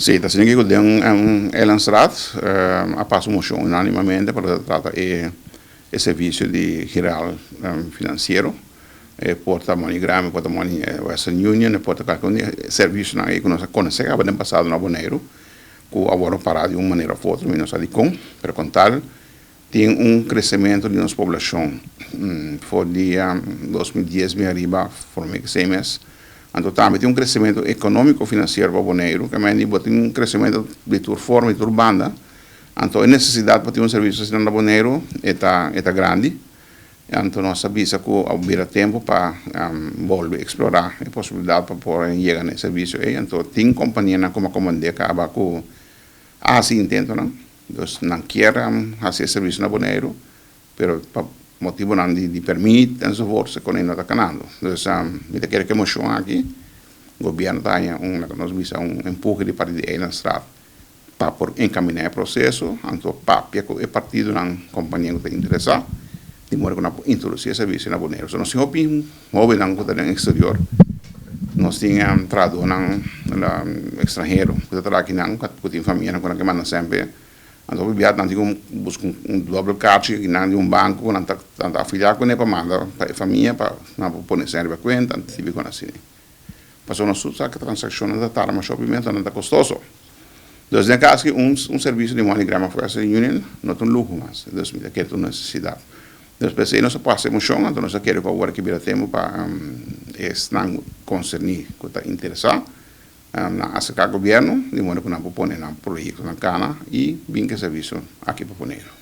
Sí, ta asina ku den Eilandsraad a pasa un moshon unánimamente pa loke ta trata e servisio di giral finansiero. E por ta MoneyGram, e por ta Money Western Union, e por ta kalke un di e servisionan ei ku nos a konosé kaba den pasado na Boneiru ku a wòrdu pará di un manera òf otro, mi no sa dikon, pero kon tal tin un kresementu di nos poblashon for di 2010 bin ariba for mi ke mes. Anto tambe tin un kresementu ekonómiko finansiero pa Boneiru, ke mende bo tin un kresementu di tur forma, di tur banda. Anto e nesesidat pa tin un servisio asina na Boneiru e ta e ta grandi. Anto nos a bisa ku a bira tempu pa bolbe eksplorá e posibilidat pa por yega na e servisio ei. Anto tin kompanianan ku a komand'é kaba ku a hasi intentonan. Dus nan kier hasi e servisio na Boneiru, pero pa motibunan di permit enzovoort se kon ei no ta kanando. Dus mi ta kere ku e moshon aki gobièrnu ta haña un, laga nos bisa, un empuhe di parti di Eilandstraat pa por encamina e proceso, anto papia cu e partidonan, compania cu ta interesa, di modo cu nan por introduci e servicio na Boneiru. So nos tin hopi hobennan cu ta den exterior, nos tin trahadornan extranhero cu ta traha akinan, cu tin famianan cu nan ke manda semper, anto hopi biaha nan tin cu busca un doble kaarchi akinan di un banco cu nan ta afilia cune pa manda pa e famia pa nan por pone esnan riba cuenta, típico asina. Pasobra nos tur sa ku transakshonnan ta tarda masha hopi mes, nan ta kostoso. Dus den kas ki un un servisio di MoneyGram òf Western Union no ta un luho mas. Dus mi ta kere ta un nesesidat. Dus p'esei nos a pasa e moshon, anto nos a kere ku awor aki bira tempu pa esnan konserní ku ta interesá nan aserká gobièrnu di moda ku nan por pone nan proyektonan kana i bin ku e servisio aki pa Boneiru.